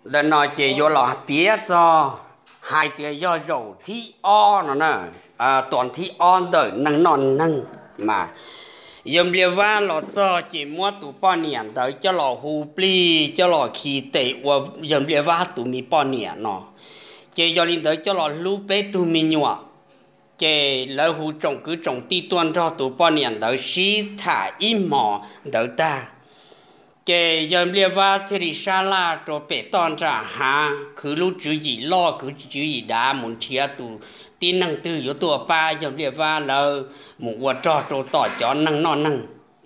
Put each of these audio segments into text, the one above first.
Ntawm no ces yuav los piav txog hais tias yog zaum thib ob no na, tuas thib ob ntawm neeg noj neeg mas yawg Npliaj Vab los txog ces muab tus poj niam ntawd coj los hu plig coj los khi tes ua yawg Npliaj Vab tus me poj niam no. Ces yog li ntawd coj los hlub peb tug me nyuam. Ces lawv hu tsoom kwv tsoom tij tuaj nrog tus poj niam ntawd sib tham ib hmos ntawd tag, ces yawg Npliaj Vab thiaj li sab laj rau pem toj nram hav, khwv lub tswv yim loj khwv tswv yim dav mus nrhiav tus tib neeg twg yuav tuaj pab yawg Npliaj Vab lawv mus ua rog rau tom cov neeg noj neeg.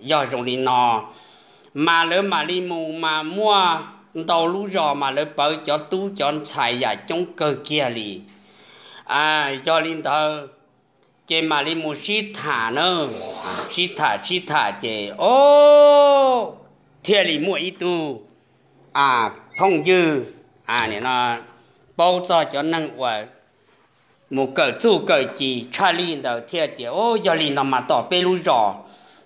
Yog zoo li no mas lawv mam li mus mas muaj ntau lub zos mas lawv pawv cov tub cov ntxhais yam coob kawg kiag li. Yog li ntawd ces mam li mus sib tham na, sib tham sib tham ces o thiaj li muaj ib tug phooj ywg paub txog cov neeg uas mus kawm txuj kawm ci tshaj lij ntawd thiaj tias, Yog li no mas tom peb lub zos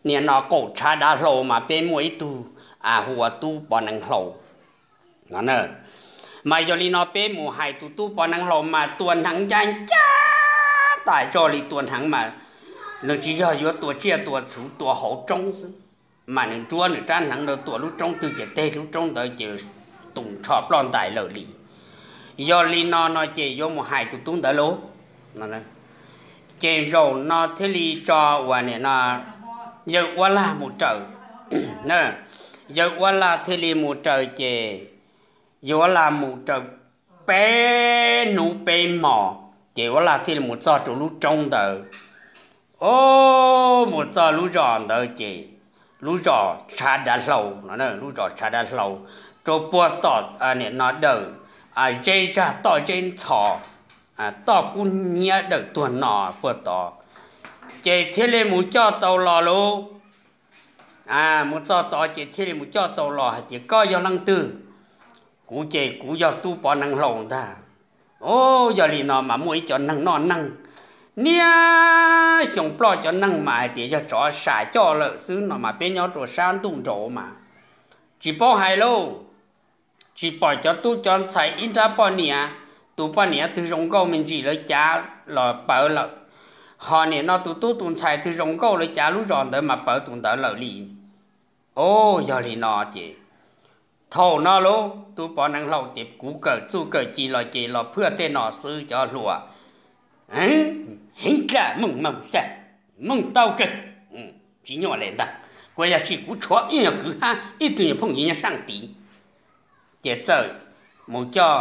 niam no qaum tshav dav hlau mas peb muaj ib tug hu ua tub pov neev hlau no. Mas yog li no peb mus hais tus tub pov neev hlau mas tua hneev ncaj ncaj tas zog li, tua hneev mas nws tsis yog yuav tua tsiaj tua txhu, tua hauv roob xwb, mas nws nruab nws rab hneev rau tua lub roob twg ces tej lub roob ntawd ces tus ntsho ploj ntais lawm li. Yog li no no ces yuav mus hais tus tub ntawd lauj. Ces zaum no thiaj li tso uas nim no yawg Uab Lag mus raws. Yawg Uab Lag thiaj li mus raws ces yawg Uab Lag mus raws peb hnub peb hmos ces Uab Lag thiaj li mus txog rau lub roob ntawd. O, mus txog lub zos ntawd ces lub zos tshav dav hlau, lub zos tshav dav hlau, rau puag tom nim no dawm zeb zag toj zeb ntxhov, toj kub hnyiab dawm tuag no puag tod, ces thiaj li mus coj tau los lauj. Mus txog tod ces thiaj li mus coj tau los hais tias, Koj yog leej twg? Kuv ces kuv yog tub pov neev hlau ntag. O, yog li no mas muaj ib cov neeg noj neeg niaj xyoo ploj cov neeg mas hais tias yog tsov sam coj lawm xwb no mas peb nyob rau sab ntuj nraud mas tsis paub hais lauj. Tsis pom cov tub cov ntxhais ib nrab poj niam, tus poj niam twg zoo nkauj me ntsis lawv cav los pawv lawm, ho nim no tus tub tus ntxhais twg zoo nkauj lawv cav lub zos ntawd mas pawv tus ntawd lawm li. O, yog li no ces thaum no lauj, tub pov neev hlau ces kuv kawm txuj kawm ci los ces los phwaj tej no xwb cov hluas. Heev dlaj mooj mooj dlaj, mooj tau kawg, tsis nyuaj le ntag. Kuv yog sis kuv tshuav ib nyuag kwv hab ib tug nyuag phooj ywg nyob saab tid, ces txawm mus coj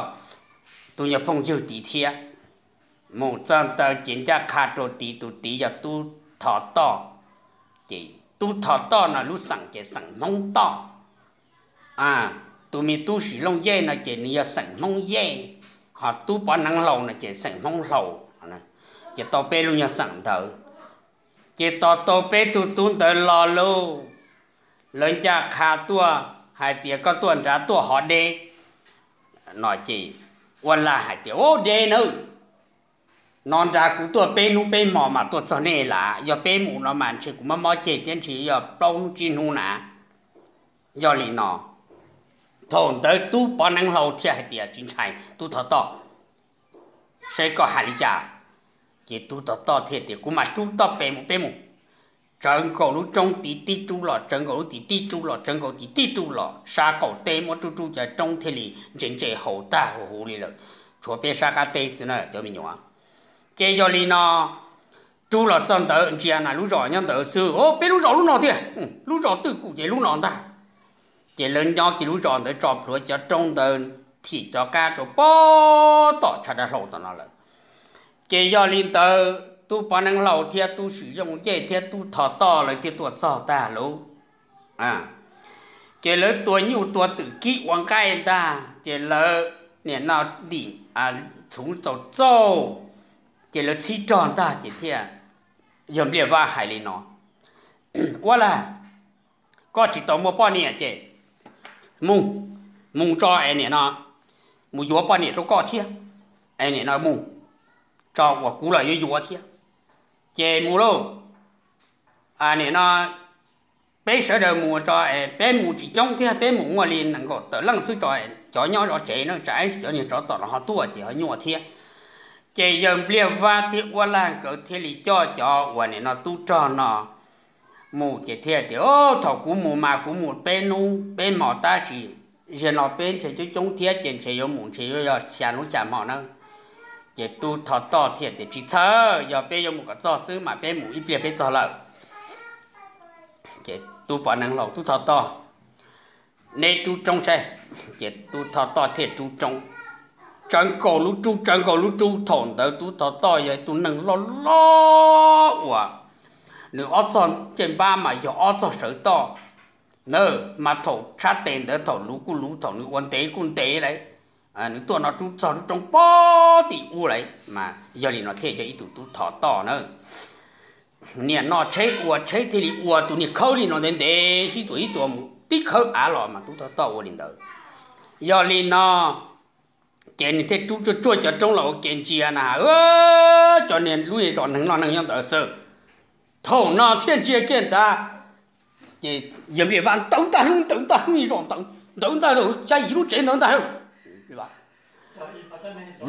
tus nyuag phooj ywg tid thiab. Mus txog ntawd ces ncaj qha rau tid, tus tid yog tub thov toj. Ces tub thov toj no lub xeem ces xeem Hmoob toj. Tus me tub sim looj yej no ces nws yog xeem Hmoob yej, ho tub pov neev hlau no ces xeem Hmoob hlau. Ces tau peb lub nyuag xeem ntawd. Ces tos tau peb tug tub ntawd los lauj, lawv ncaj qha tuaj hais tias, Koj tuaj nrad tuaj hov deb? No ces Uab Lag hais tias, Ub, deb nawb, no nrad kuv tuaj peb hnub peb hmo mas tuaj txog nej lawm, yog peb mus no mas ntshe kuv mob mob ceg thiab ntshe yog plaub hnub tsib hnub na. Yog li no thaum ntawd tub pov neev hlau thiaj hais tias, Tsis ntshai tub thov toj, saib koj hais li cas. Ces tub thov toj thiaj tias, Kuv mam rub toj pem mus peb mus. Tsawv nkaus lub roob tid tib rub los, tsawv nkaus lub tid tib rub los, tsawv nkaus tid tib rub los, sab qaum teb muab rub rub cov roob thiaj li ntse ntse haus tag huv huv li lawm, tshuav peb sab qab teb xwb na cov me nyuam. Ces yog li no rub los txog ntawd ntsia na lub zos nyob ntawd xwb, Peb lub zos lub no tiag, lub zos twj kum ces lub no ntag. Ces lawv nyob kiag lub zos ntawd tso plhuav cov roob ntawd thim cov qab rau pem tom tshav dav hlau tom no lawm. Ces yog li ntawd tub pov neev hlau thiab tub sim looj yej thiab tub thov toj lawv thiaj tuaj txog tag lauj. Ces lawv tua nyuj tua twm kib ua nqaij ntag, ces lawv nim no ntim txhuv txaus txauj, ces lawv txhib rog ntag ces thiaj yog Npliaj Vab hais li no, Uab Lag, koj tsis tau muaj poj niam ces mus, mus tso es nim no mus yuav poj niam rau koj thiab, es nim no mus tso uas kuv los yuav yuav thiab. Ces mus lauj, nim no peb sawv daws mus tso, peb mus tsis coob thiab, peb mus muaj li nees nkaum tawm leej xwb tso, cov nyob zov tsev na, tsam ib tsam cov niag tsov tom no ho tuaj ces ho nyuaj thiab. Ces yawg Npliaj Vab thiab Uab Laj nkawd thiaj li coj cov uas nim no tub rog no mus ces thiaj tias, Thaum kuv mus mas kuv mus peb hnub peb hmos tab sis zaum no peb ntshe coob coob thiab ces ntshe yuav mus ntshe yuav yog xya hnub xya hmo na. Ces tub Thov Toj thiaj tias, Tsis txhawj, yog peb yuav mus kom txog xwb mas peb mus ib pliag peb txog lawm. Ces tub Pov Neev Laus, Tub Thov Toj, neb rub roob saib. Ces tub Thov Toj thiaj rub roob, tsawv nkaus lub rub, tsawv nkaus lub rub. Thaum ntawd tub Thov Toj yog ib tug neeg loj loj uas nws ob txoj caj npab mas yog ob txoj sawv toj na, mas thaum tshab tes ntawd thaum luv kuj luv, thaum nws ua ntev kuj ntev lawm. Nws tuaj no rub txog rub roob pog tim ub lawm mas yog li no thiaj yog ib tug Tub Thov Toj na. Niam no tsheb ua tsheb thiaj li ua tus niag khawb li no ntev ntev sib txuas ib txuas mus tib khawb av los mas Tub Thov Toj ua li ntawd. Yog li no ces nws thiaj rub tsuag tsuag cov roob los ua ke ntsia na, cov niag lub zos neeg noj neeg nyob ntawd xwb. Thaum no thiaj ntsia kiag nrad, ces yawg Npliaj Vab ntawd ntag, ntawd ntag, zos ntawd ntawd ntag, xya yim lub tsev ntawd ntag.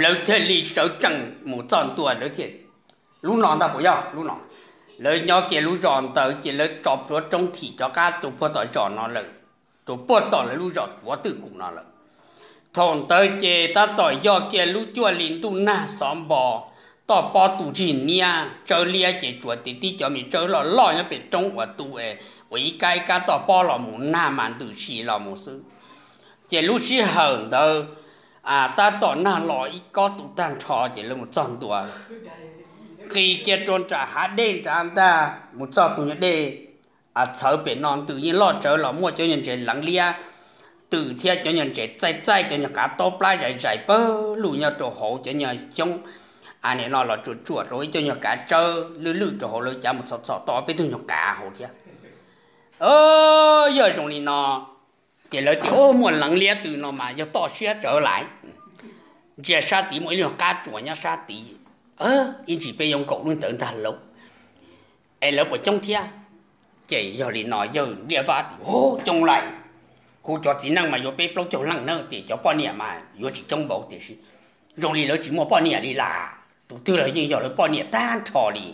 Lawv thiaj li sawv tsees mus txog ntua, lawv thiaj, lub no ntag puas yog lub no. Lawv nyob kiag lub zos ntawd ces lawv tso plhuav roob thim rov qab rau puag tom zos no lawm, rau puag tom lawv lub zos puav twj kum no lawm. Thaum ntawd ces tab tom yog kiag lub cuaj hli ntuj nag xov npo, toj pob tu zig niab tsawb liab ces tsuas tib tib cov me tsawb loj loj nyob pem roob uas tu es uas ib kab ib kab toj pob los mus, nag mas ntws si los mus xwb. Ces lub sij hawm ntawd tab tom nag los ib kob tu tag nrho ces lawv mus txog ntua, nqis kiag rau nram hav dej nrad ntag, mus txog tus nyuag dej txhawv pem no, ntws yeej loj tsawv los muaj cov nyuag ntses leev liab twm thiab cov nyuag ntses txaij txaij, cov nyuag qav taub plab zais zais pawg lug nyob rau hauv, cov nyuag xyoob a nim no los tsuam tsuam rau ib co nyuag kav tsawb lwj lwj rau hauv, lawv cav mus txhom txhom tau peb tug nyuag kav hauv thiab. Yog zoo li no ces lawv tias, Ub, muaj leev liab twm no mas yog toj siab tsawv lawm. Ntsia sab tid muaj ib lub nyuag qab tsuas nyob sab tid, ib ntsis peb yuav nkaum lub ntawd ntag lauj, es lawv puas coob thiab? Ces yog li no yawg Npliaj Vab tias, Ub, coob lawm, kuv cov txiv neej mas yuav peb plaub caug leej na, tias cov poj niam mas yuav tsis coob npaum tiam sis zoo li lawv tsis muaj poj niam li las, tus twg los yeej yog lawv poj niam tag nrho li.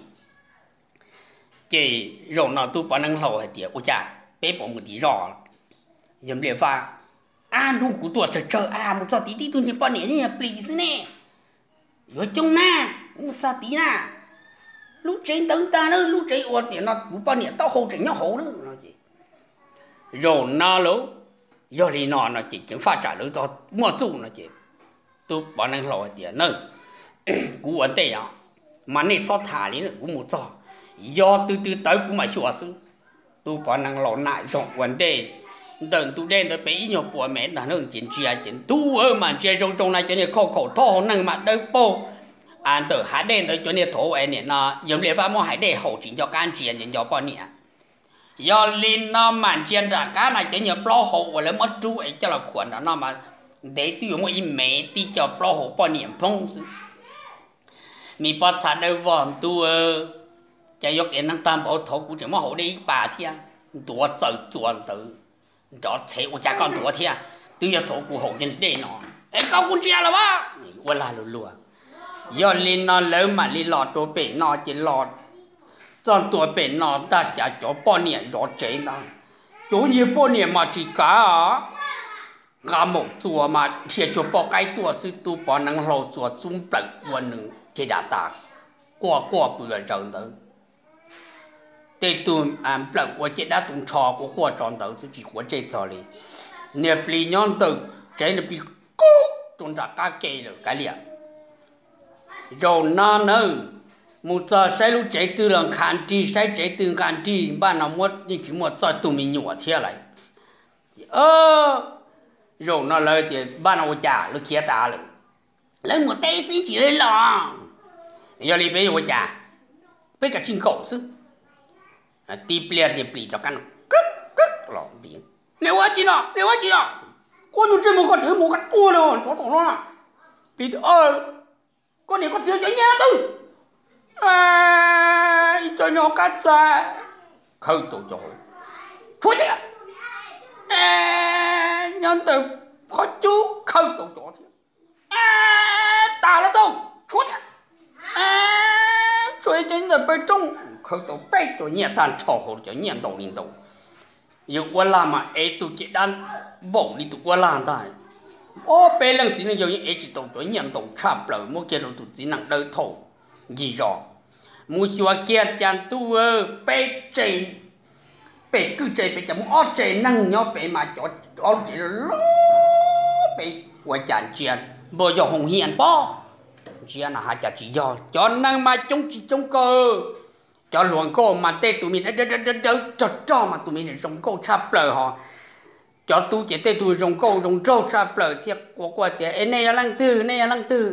Ces zaum no tub Pov Neev Laus hais tias, Ua cas peb puas mus tim zos? Yawg Npliaj Vab, Ab, hnub kuv tuaj tsawg tsawg a, mus txog tid tib tug niag poj niam nyob plis xwb ne. Yuav coob na, mus txog tid na, lub tsev ntawd ntag na, lub tsev uas tiam no kuv poj niam taub hau tseem nyob hauv na. Zaum no lauj, yog li no no ces ceev faj tsam lawv muaj txuj no ces tub Pov Neev Laus hais tias, Na, kuv ua ntej os, mas nej txhob tham li, kuv mus txog, yog twg twg tawv kuv mam xyuas xwb. Tub Pov Neev Laus nam zog ua ntej, ntawm ntug dej ntawd pem ib nyuag puas mev ntag na, ces ntsia ces ntuj, mam ntsia zoo zoo na cov niag khauj khaum thob hau neeg mas dawb paug. Ntawm hav dej ntawd cov niag thaum nim no yawg Npliaj Vab muab hais dej haus tsis nco qab ntsia, nco nco poj niam. Yog li no mam ntsia nram qab na cov nyuag plaub hau uas lawv muab rub es coj los khuam nram no mas ntev twb yuav muaj ib mev tib co plaub hau poj niam Hmoob xwb. Me pob txha dawb vog ntuj, cas yuav qias neeg tag npaum, thaum kuv tseem muab haus dej ib pas thiab. Ntuav txaws txuas ntawd, nrov txhev, Ua cas koj ntuav thiab? Twb yog thaum kuv haus dej no es koj kuj ntsia los as. Ua lag luag luag. Yog li no lawv mam li los rau pem no ces los txog ntua pem no ntag cas cov poj niam zov tsev ntag, cov niag poj niam mas tsis kav, nqa maum txuas mas dhia cuag poj qaib tuaj xwb, tub Pov Neev Laus txuas xub nplawm ua nws ceg dam tas, quaj quaj pw zaws ntawd. Tej tug nplawm ua ceg dab tu nrho quaj quaj tso ntawd xwb tsis quav tsej txog li. Niag plis nyob ntawm tsev niag plis kub rau nram qab ke lawm kav liam. Zaum no nawb, mus txog saib lub tsev twg los nqha nrig, saib tsev twg nqha nrig, npaj no muab yeej tsis muaj txoj tug me nyuam thiab lawm. Zaum no lawv tias npaj no ua cas lawv khiav tas lawm, lawv mus teb xwb tsis lawv los. Yog li peb yuav ua cas? Peb kav tsij nkaum xwb. Tib pliag niag plis rov qab no, kawg kawg los, Nej ua tsi no? Nej ua tsi no? Koj tus ntsej muag koj tseem mus koj tuaj no tsov tom no na. Plis tias, Koj niam koj txiv cov nyiaj twg? Ib co nyob qab txaj. Khawb tau cov hauv, Tshuav thiab, nyob ntawm qhov cub khaws tau cov thiab, tas lawm tau, tshuav thiab. Tshuav ib co ntawm pawg rooj, khaws tau peb cov nyiaj tag nrho hauv cov nyiaj ntau li ntau. Yus ua lag mas ev tus ces dab npaum li tus ua lag ntag. Ob peb leej txiv neej yau yeej ev tsis tau cov nyiaj ntau tshaj plaws muab kiag rau tus txiv neej dawb thaum ncig zos. Mus xyuas kiag cas ntuj, peb tsev, pem kwj tsev pem cas muaj ob tsev neeg nyob pem mas cov ob lub tsev loj loj pem ua cas ntsia npua yog hoos hias pob, ntsia no has cas tsis yog, cov neeg mas coob tsis coob kawg. Cov hluas nkauj mas tej tus me dawb dawb rog rog mas tus me zoo nkauj tshaj plaws hos cov tub ces tej tug zoo nkauj zoo nraug tshaj plaws thiab quaj quaj tias, Es nej yog leej twg, nej yog leej twg?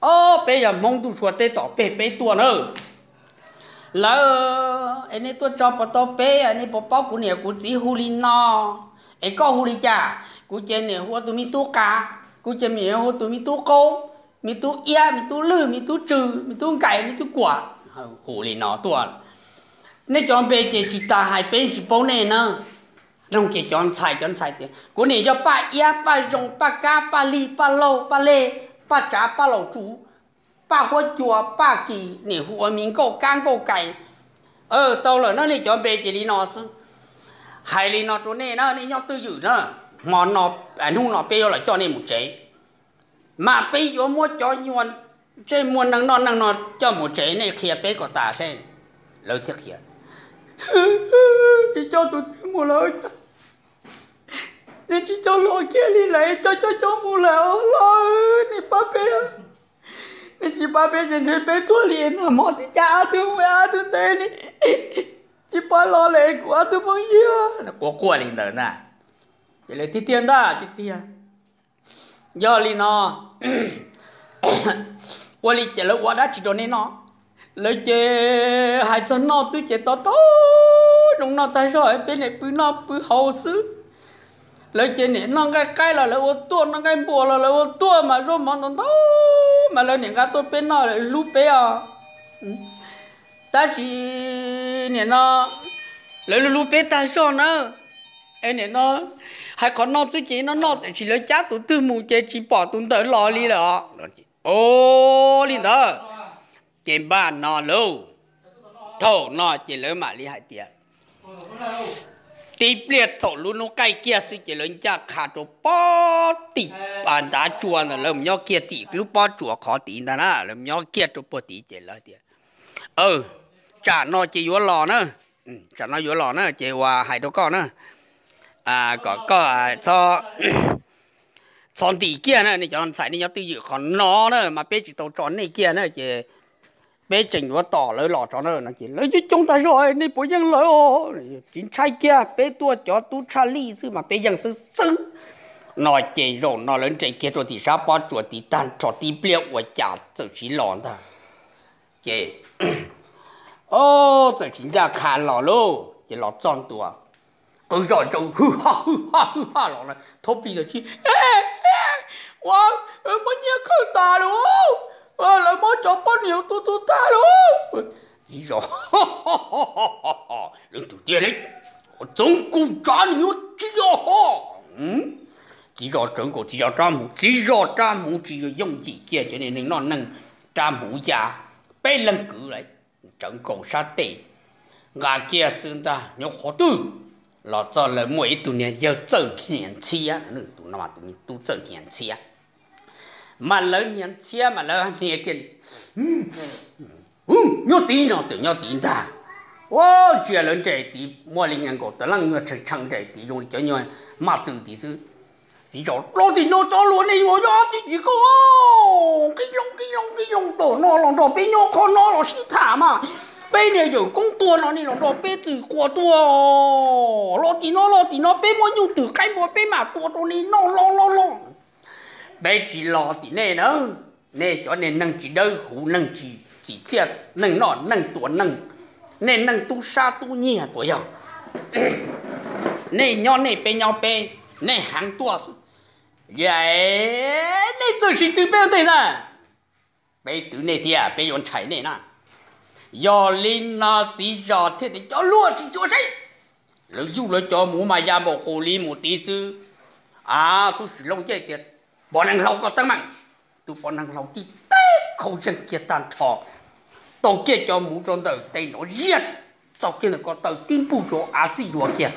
Ob, peb yog Hmoob ntuj sua teb tom peg peb tuaj na. Lawv, Es nej tuaj tso puas tau peb, nej puas paub kuv niam kuv txiv hu li no? Es koj hu li cas? Kuv ces niam hu ua tus me tub qav, kuv ces niam hu ua tus me tub qaub, me tub iab, me tub lwj, me tub tsw, me tub nkais, me tub kuam. Hu li no tuaj, nej cov npe ces tsis tas hais peb tsis paub nej na. Noog ces cov ntxhais, cov ntxhais tias, Kuv niam yog Paj Iab, Paj Zoo, Paj Kab, Paj Lig, Paj Laug, Paj Lej, Paj Tsav, Paj Laus Tsuv, Paj Huab Cua, Paj Kis, niam hu ua me nkauj kab nkauj kais. Tau lawm na, nej cov npe ces li no xwb. Hais li no rau nej na, nej nyob twj ywm na, hmo no, hnub no peb yuav los coj nej mus tsev, mas peb yuav muab cov nyuag ntsej muag neeg noj neeg no coj mus tsev, nej qhia peb kom tas seb. Lawv thiaj qhia, Tsis coj tus twg mus lawm cas, nws tsis coj hluas kiag li lawm, coj coj coj mus lawm os los, nej pab peb, nej tsis pab peb ces ntshe peb tuag li no, hmo twg cas ob tug mus ob tug ntev li, tsis pab los lawm kuv ob tug phooj ywg. Quaj quaj li ntawd ntag. Ces lawv, Tiag tiag ntag, tiag tiag. Yog li no, ua li ces lawv ua dab tsi rau nej noj? Lawv ces hais txog noj xwb ces to taub zoo noj tag zog, peb niam pw noj pw haus xwb. Lawv ces niam noj nqaij qaib los lawv ua tuaj, noj nqaij npua los lawv ua tuaj, mas zaub mov ntau ntau mas lawv niam nqa tuaj peb noj, lawv hlub peb os. Tab sis nim no lawv hlub hlub peb tag zog na. Es nim no hais qhov no xwb ces noj noj tiam sis lawv cab tus twg mus ces tsis pom tus ntawd los li lawm os. Ua li ntawd ces npaj no lauj, thaum no ces lawv mam li hais tias, tib pliag thaum lub hnub qaij kiag xwb ces lawv ncaj qha rau pob tim ntav tsua ntawd, lawv mus nyob kiag tim lub pob tsuas qhov tid ntag na, lawv mus nyob kiag rau puag tid ces lawv tias, tsam no ces yuav los na, tsam no yuav los na ces uas hais rau koj na, kom koj txhob ntim kiag na, nej cov ntxhais nej nyob twj ywm qhov no na mas peb tsis tau tso nej kiag na ces peb tseem yuav tos lawv los tso na. No ces lawv coob coob tag zog, nej puas yeej lawv os? Tsis ntshai kiag, peb tuaj cov tub tshaj lij xwb mas peb yeej xwb xwb. No ces zaum no lawv nres kiag rau tim sab pob tsuas tid tag nrho, tib pliag ua cas txawm tsiv los ntag. Ces txawm tsis ncaj qha los lauj, ces los txog ntua, qw zom zaws hwj haj hwj haj hwj haj los na, thaub plig tawm tsib, ua, muab nyiaj khawb tas lawm, lawv muab cov poj niam tu tu tag lawm. Txiv zos, leej twg tiag li, txoov nkaus tsav nws yuav tsis yog ho. Txiv zos txoov nkaus txiv zos rab hmuv, txiv zos rab hmuv tsis yooj yim kiag, cov niag neeg noj neeg rab hmuv ya peb leeg kwv lawm, txoov nkaus sab tes, nqa kiag xwb ntag. Nyob qhov twg los txog lawv muaj ib tug niag yawg txawj hniav ntxhiab, tus no mas tus me tub txawj hniav ntxhiab, mas lawv hniav ntxhiab mas lawv hniav kiag, nyob tid no txawm nyob tid ntag. Ua ntsia lawv nres tid muaj li nkaus tawv leej nyuag tshee tshee nres tid zoo li cov nyuag maj txwm tid xwb. Txiv zos, los tim no cov luag nej yuav nyob tsis tsis koj, nqi loo nqi loo nqi loo tom no los nrog peb nyob qhov no los sib tham mas, peb niag yawm koob tuag no nej los nrog peb txwm quas tuag, los tim no los tim no peb muaj nyuj twm qaib npua peb mam tua rau nej noj los los los. Peb tsis los tim nej na, nej cov niag neeg tsis dawb huv, neeg tsis txim txiaj, neeg noj neeg tua neeg, nej neeg tub sab tub nyiag puas yog? Nej nyob nej peb nyob peb, nej heev tuaj xwb. Nej txawm sim twv peb ua ntej ntag, peb twv nej thiab peb yuav ntshai nej na. Yog li no txiv zos thiaj tias, cov luag tsis xyuas seb, Lawv yuj lawv cov muv mas ya npaum qus li mus tid xwb. Aws, tub Swm Looj Yej tias, Pov Neeg Hlau, koj teeb meem. Tus Pov Neeg Hlau tib teg khau zeeg kiag tag nrho, tau kiag cov muv rau ntawm tes nrov ziaj, txog kiag ntawm ko taw tib npuj rau av txij duav kiag.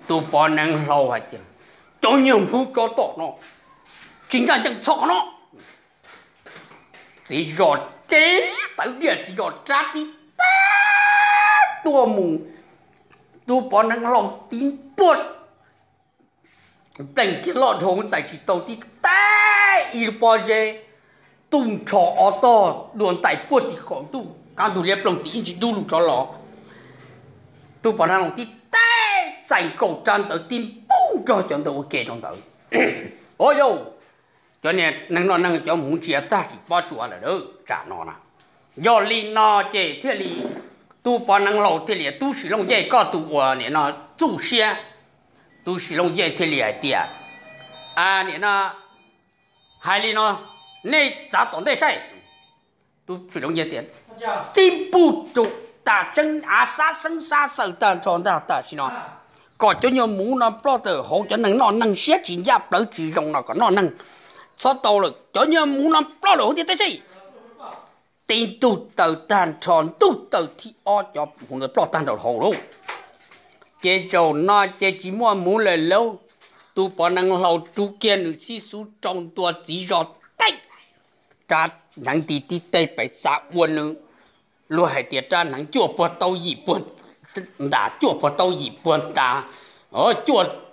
Tus Pov Neeg Hlau hais tias, Cov niag hmub tsov tom no, tsis ncaj ncees txhob qhov no. Txiv zos teb tawv diaj, txiv zos rab tib teg tuaj mus. Tus Pov Neeg Hlau tib npuaj plees kiag loj dhau txais tsis tau, tib teg ib lub pob zeb, tuj nrho ob tog dua ntais puag tim qaum ntuj, qab ntug liab ploog tim ib ntsis dub lug rov los. Tus Pov Neeg Hlau tib teg txais nkaus rab ntawd tib npuj nrog cov ntawd ua ke rau ntawd. Au yau, cov niag neeg noj neeg cov muv ntsia tag tsis paub tsuav lawm tsam no na. Yog li no ces thiaj li, tub Pov Neeg Hlau thiaj li, Tub Swm Looj Yej, koj tus uas nim no txuj siab. Tub Swm Looj Yej thiaj li hais tias, Nim no hais li no, nej txav tom ntej saib. Tub Swm Looj Yej tias, Tib npuj rau tas tseeb av xab xeeb xab xaws tag nrho ntag tam sim no, kom cov nyuag muv no ploj tawm hauv, cov neeg noj neeg siab tsis ncaj plawv tsis zoo no kom noj neeg txhob tau lawm, cov nyuag muv no ploj lawm hauv ntiaj teb saib. Tib ntuj taw tag nrho, ntuj taw thib ob cov muv ntawd ploj tag nrho hauv lauj. Ces zaum no ces tsis muaj muv lawm lauj. Tus Pov Neeg Hlau rub kiag nws xib xub rau ntua txiv zos teb, rab hneev nti tib teg pes xav ua nws, luag hais tias rab hneev cuaj puag taub yim puag ntas, cuaj puag taub yim puag ntas,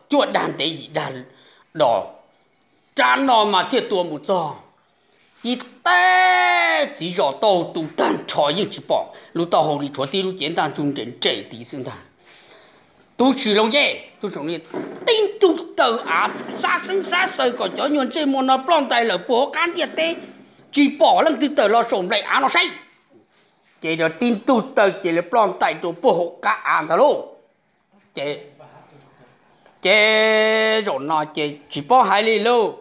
cuaj dag ntev yim dag dos, rab no mas thiaj tua mus txog. Tib teg txiv zos tau tu tag nrho yeej tsis pom lub taub hau li, tshuav tib lub cev ntaj ntsug nres nres tid xwb ntag. Tub Swm Looj Yej, tib ntuj taw av xab xeeb xab xaws kom cov nyuag ntsej muag no ploj ntais lawm puag hauv qab ntiaj teb, tsis pom leej twg tawm los saum nplaim av no saib. Ces tib ntuj taw ces lawv ploj ntais rau puag hauv qab av ntag lauj. Ces, ces zaum no ces tsis paub hais li lauj.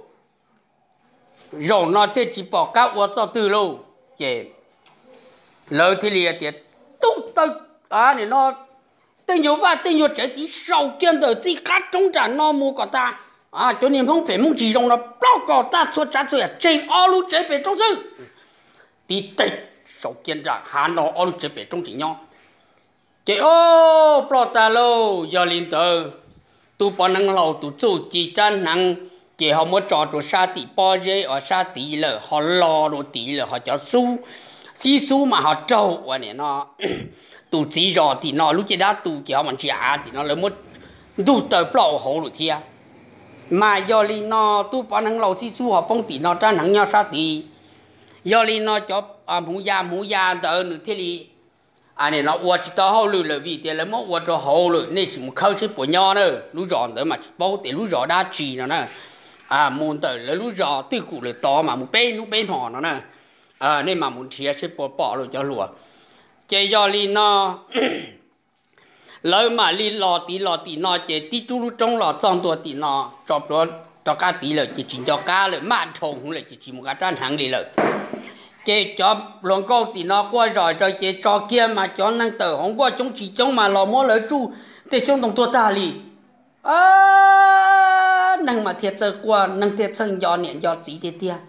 Zaum no thiaj tsis pom qab ua txoj twg lauj. Ces lawv thiaj li tias, Tub taw, nim no tej nyuag vaj tej nyuag tsev tiv sau kiag ntawm txij qab roob nram no mus kom tas, cov niag Hmoob phem Hmoob tsis zoo no ploj kom tag txhua tsav txhua yam, tseg ob lub tsev pem roob xwb. Tib teg sau kiag nram hav no ob lub tsev pem roob tseem nyob. Ces o, ploj tag lauj. Yog li ntawd, tub Pov Neeb Hlau tus txuj ci rab hneev ces ho muab tso rau sab tim pob zeb uas sab tid lawm, ho lo rau tid lawm, ho cov xub, xib xub mas ho raug uas nim no tus txiv zos tim no lub caj dab tu ces ho mas ntsia av tim no lawv muab ntug taw ploj hauv lawm thiab. Mas yog li no tub Pov Neeb Hlau xib xub ho poob tim no, rab hneev nyob sab tid. Yog li no cov hmuv ya hmuv ya ntawd nws thiaj li nim no ua tsis tau hauj lwm lawm vim tias lawv muab ua rau hauv lawm, nej sim mus khawb seb puas nyob na. Lub zos ntawd mas tsis paub tias lub zos dab tsi no na. Mus ntawm lawv lub zos twj kum lawm tod mas mus peb hnub peb hmo no na. Nej mam mus nrhiav seb puas pom lawm cov hluas. Ces yog li no lawv mam li los tid los tim no ces tib rub lub roob los txog ntua tim no, tso plhuav rov qab tid lawm ces tsis nco qab lawm, maj dhau hwv lawm ces tsis mus nqa rab hneev li lawm. Ces cov hluas nkauj tim no quaj zom zaws ces tso kiag mas cov neeg tawm hauv nkuaj coob tsis coob mas los muab lawv tsuj tej xyoob ntoo tuag tag li. Neeg mas thiaj txawj quaj, neeg thiaj txawj nco niam nco txiv tiag tiag.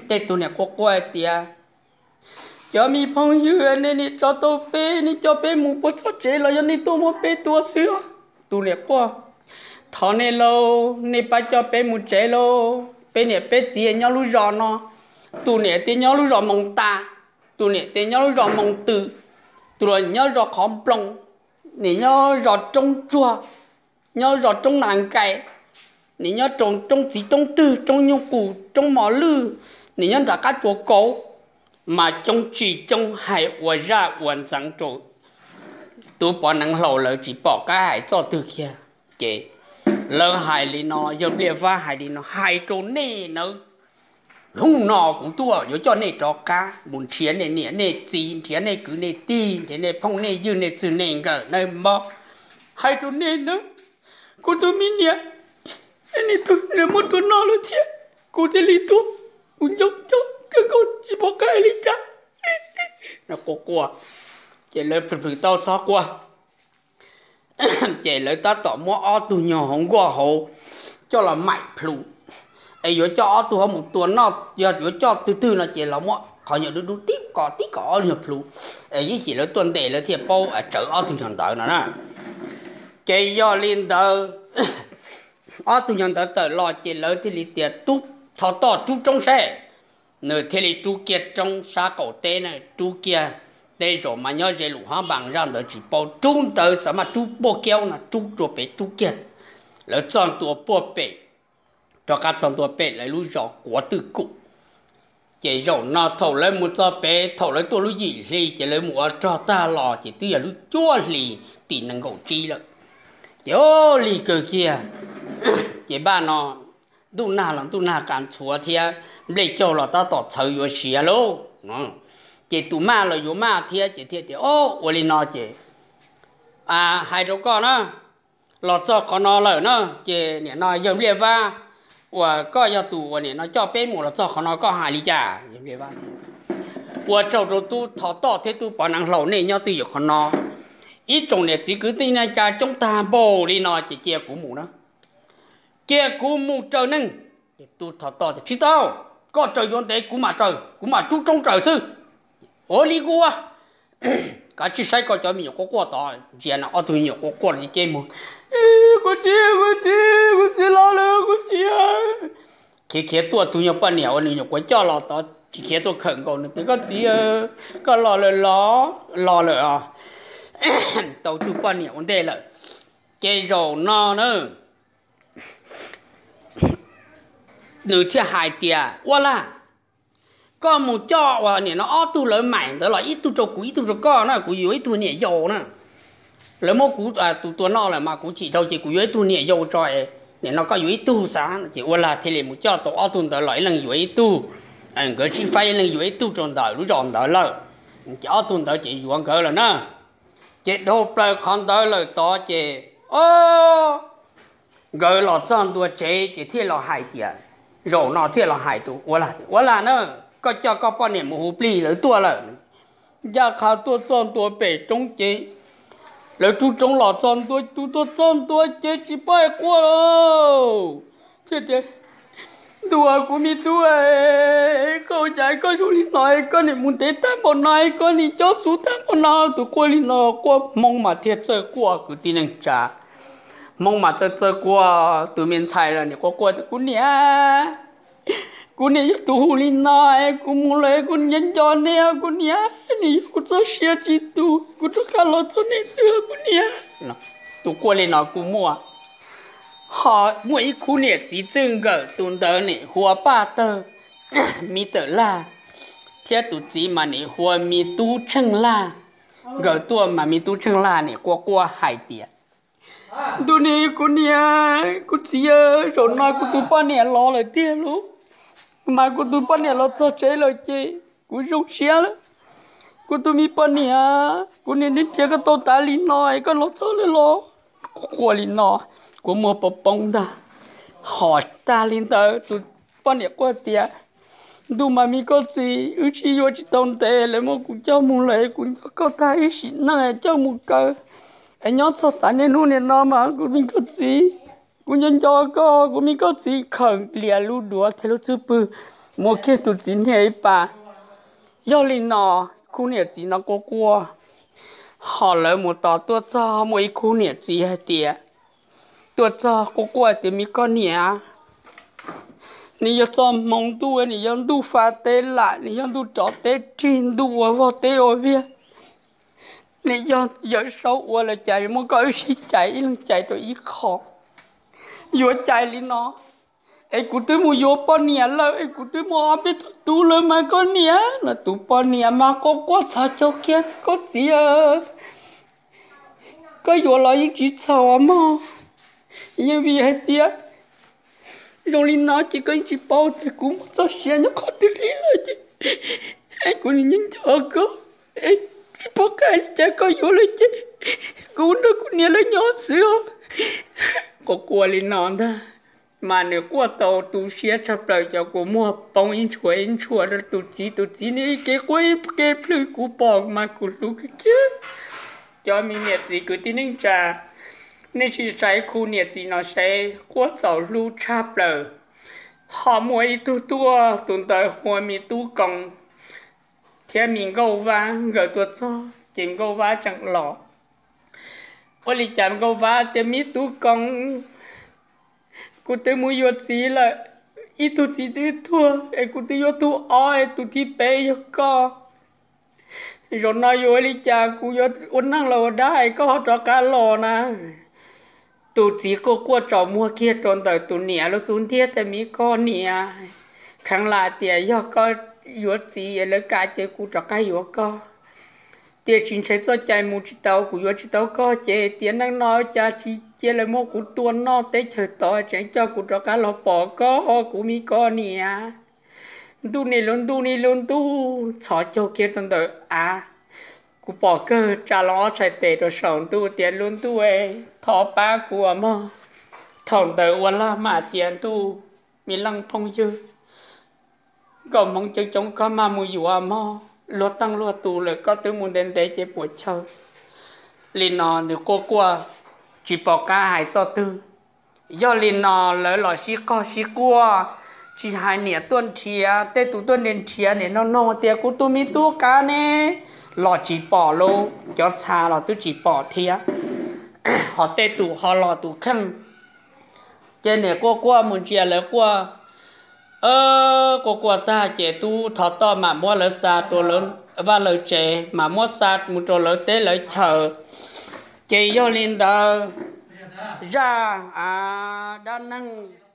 Tej tus niam quaj quaj tias, Cov me phooj ywg, nej niam tso tau peb, nej coj peb mus puag txog tsev los yog nej tuaj muab peb tua xwb. Tus niam quaj, Thov nej lauj, nej pab coj peb mus tsev lauj. Peb niam peb txiv nyob lub zos no, tus niam tias nyob lub zos Moos Tas, tus niam tias nyob lub zos Moos Twm, tus niam nyob zos Qhov Nploos, niam nyob zos Roob Tsuag, nyob zos Roob Nas Nkais, niam nyob rau Roob Txiv Roob Twg, Roob Nyuj Qus, Roob Mos Lwj, niam nyob nram qab Tsuas Kauv. Mas coob tsis coob hais ua zaj ua ntxeev rau tub Pov Neeb Hlau lawv tsis pom qab hais txoj twg kiag. Ces lawv hais li no, yawg Npliaj Vab hais li no, Hais rau nej nawb, hnub no kuv tuaj yuav coj nej rov qab mus nrhiav nej niam nej txiv, nrhiav nej kwv nej tij, nrhiav nej phooj nej ywg, nej txwg nej nkawm nawb mog. Hais rau nej nawb, kuv tus me niam, nej tus niam muab tua noj lawm thiab, kuv thiaj li tuaj, kuv nco nco kawg nkaus tsis pom qab hais li cas. Quaj quaj, ces lawv plhws plhws tau txhob quaj. Ces lawv tab tom muab ob tug nyuag hauv nkuaj hauv coj los maim plhu, es yuav coj ob tug ho mus tua noj, yog yuav coj twg twg no ces los muab qhov nyuag dub dub tib kom tib kom ob tug nyuag plhu, es ib chim lawv tuaj ntes lawv thiaj paub tsawv ob tug nyuag ntawd no na. Ces yog li ntawd, ob tug nyuag ntawd tawm los ces lawv thiaj li tias, Tub Thov Toj, rub roob seb. Nws thiaj li rub kiag roob sab qaum teb na, rub kiag, tej zaum mas nyob ze lub hab npas zaj ntawd tsis paub, rub ntawd xav mas rub puag kiag no, rub rau pem rub kiag, lawv txog ntua puag pem, rov qab txog ntua pem lawv lub zos Quav Twj Kum. Ces zaum no thaum lawv mus txog pem, thaum lawv tuaj lub yim hli ces lawv mus ua rog tag los ces twb yog lub cuaj hli tim nees nkaum tsib lawm. Ces o, lig kawg kiag. Ces npaj no ntuj nag los ntuj nag qas ntxhuav thiab, nplej caug los tab tom txhawv yuav siav lauj. Ces tus maj los yuav maj thiab ces thiaj tias, O, ua li no ces hais rau koj na, los txog qhov no lawm na, ces nim no yawg Npliaj Vab uas koj yog tus uas nim no coj peb mus los txog qhov no, koj hais li cas? Ua tsaug rau tub Thov Toj thiab tub Pov Neev Hlau, nej nyob twj ywm qhov no, ib tsoom niam txiv kwv tij neej tsa coob tag npaum li no ces cia kuv mus na, cia kuv mus raws neeg. Ces tub Thov Toj tias, Tsis tau, koj raws yuav ntev, kuv mam raws, kuv mam rub roob raws xwb. Ua li kuv ua, kav tsij saib koj cov me nyuam quaj quaj tod, ntsia no ob tug me nyuam quaj quaj ces muag, Kuv txiv, kuv txiv, kuv txiv los lawm kuv txiv. Khiav khiav tuaj tus nyuag poj niam uas nws nyuam qhuav coj los tod tsis khiav tuaj khawm nkaus, nws tias, Koj txiv, koj los lawm los? Los lawm os. Tau tus poj niam ua ntej lawm. Ces zaum no na, nws thiaj hais tias, Ua laj, koj mus coj uas nim no ob tug lawv maim ntawd los ib tug rau kuv ib tug rau koj na, kuv yuav ib tug niam yau na. Lawv muab kuv tus tua noj lawm mas kuv chim dhau ces kuv yuav ib tug niam yau tso, nim no koj yuav ib tug xav. Ces Ua Laj thiaj li mus coj tau ob tug ntawd los ib leeg yuav ib tug, nkawd sib faib ib leeg yuav ib tug rau ntawm lub zos ntawd lawm. Ces ob tug ntawd ces yuav nkawd lawm na. Ces dhau plaws qhov ntawd lawm tod ces, o, nkawd los txog ntua tsev ces thiaj los hais tias, zaum no thiaj los hais tus Ua Laj, Ua Laj na, koj coj koj poj niam mus hu plig lawv tuaj lawm. Ncaj qha tuaj txog ntua pem roob ces lawv rub roob los txog ntua, tus tuaj txog ntua ces tsis paub hais quaj lauj. Thiaj tias, Ntuj, kuv me tub, koj ua cas koj zoo li no, koj niam mus ntev tag npaum no, koj niam cob xub tag npaum no. Tus quaj li no, quaj Hmoob mas thiaj txawj quaj kwv tij neej tsa. Hmoob mas txawj txawj quaj, tus me ntxhais los nim quaj quaj tias, Kuv niam, kuv niam yog tus hu li no, kuv mus lawm kuv niam nco nco nej, kuv niam, nws yog kuv txoj sia tsis tu, kuv rov qab los txog nej xwb kuv niam. Tus quaj li no kuj muaj. Ho muaj ib khub niam txiv txwj nkawm, tus ntawd nim hu ua Paj Tawg, Miv Tawm Laj, thiab tus txiv mas nim hu ua Miv Tub Tsheej Laj. Nkawd tuaj mas Miv Tub Tsheej Laj nim quaj quaj hais tias, Ntuj ni kuv niam, kuv txiv, zaum no kuv tus poj niam los lawm tiag lauj. Mas kuv tus poj niam los txog tsev lawm ces kuv zoo siab lawm. Kuv tus me poj niam, kuv niam, neb nrhiav koj tau tas li no es koj los txog lawm los? Quaj li no, kua muag poob poob ntag. Ho tag li ntawd tus poj niam quaj tias, Ntuj, mas me koj txiv, wb sib yuav tsis tau ntev, lawv muab kuv coj mus lawm, kuv nco koj tag ib sim neej coj mus kaw, es nyob txog tav niaj hnub niam no mas kuv me koj txiv, kuv nco nco koj, kuv me koj txiv. Khaws lias lub duav thiab lub txwb pwg, muab kiag tus txiv niag ib pas. Yog li no, khub niam txiv no quaj quaj. Ho lawv mus tos tuaj txog muaj ib khub niam txiv hais tias, tuaj txog quaj quaj tias, Me koj niam, nws yog txoj hmoov ntuj, nws yog ntuj fa teb lam, nws yog ntuj rov teb rig, ntuj ua vog teb ua viag. Nws yog Yawm Saub ua los cas muab koj wb sib cais ib leeg cais rau ib qho, yuav cais li no. Es kuv twb mus yuav poj niam lawm, es kuv twb muaj ob peb tug tub lawm mas koj niam. No tus poj niam mas quaj quaj txhos caug kiag, Koj txiv, koj yuav los yeej tsis txhaum mog. Yeej vim hais tias zoo li no ces koj yeej tsis paub tias kuv muaj txoj sia nyob qhov twg li lawm ces, es kuv nco nco koj, es tsis paub qhia li cas koj yuav lawm ces kuv nrog kuv niam lawv nyob xwb. Quaj quaj li no ntag, mas nws quaj tau tu siab tshaj plaws, cov kua muag poob ib ntshua ib ntshua rau tus txiv, tus txiv nws ib ke quaj ib ke plhws, kuv pom mas kuv hlub kawg kiag. Cov me niam txiv kwv tij neej tsa, Nej sim saib kuv niam txiv no seb, quaj txaus hlub tshaj plaws. Ho muaj ib tug tuaj, tus ntawd hu ua Me Tub Koo thiab Me Nkauj Vab. Nkawd tuaj txog ces Nkauj Vab tseem los. Ua li cas Nkauj Vab tias, Me Tub Koo, kuv twb mus yuav txiv lawm, ib tug txiv twb tuag es kuv twb yuav tug ob es tus thib peb yog koj. Zaum no yuav ua li cas kuv yuav ua neej los ua dab es koj ho rov qab los na? Tus txiv quaj quaj tsaus muag kiag rau ntawm tus niam lub xub ntiag tias, Me koj niam, kheev lam tias yog koj yuav txiv es lawv kam ces kuv rov qab yuav koj. Tiam sis ntshe txoj cai mus tsis tau, kuv yuav tsis tau koj ces tiam neej no cas tsis cia lawv muab kuv tua noj teb chaws tod, tseem coj kuv rov qab los pom koj, kuv me koj niam. Ntuj ni lub ntuj ni lub ntuj, txhos caug kiag rau ntawm av, kuv pom kawg tsa los ob tshais tes rau saum ntuj tias, Lub ntuj, thov pab kuv mog. Thaum ntawd ua lag mam tias, Ntuj, me leej phooj ywg, nkauj hmoob coob coob koj mam mus yuav mog, luag teej luag tus lawm koj twb mus ntev ntev ces puas chaw. Li no nws quaj quaj tsis pom qab hais txoj twg. Yog li no lawv los sib qog sib quaj, tsis hais niam tuaj nrhiav, tej tus tuaj nrhiav nrhiav nim no no tias, Kuv tus me tub qab ne? Los tsis pom lauj, cov txha los twb tsis pom thiab, ho tej tus ho los tus kheej. Ces niam quaj quaj mus ntsia lawv quaj, quaj quaj tag ces tub thov toj mam muab lawv xa rau vaj lawv tsev, mam muab xa mus rau lawv teb lawv chaws. Ces yog li ntawd, zaj dab neeg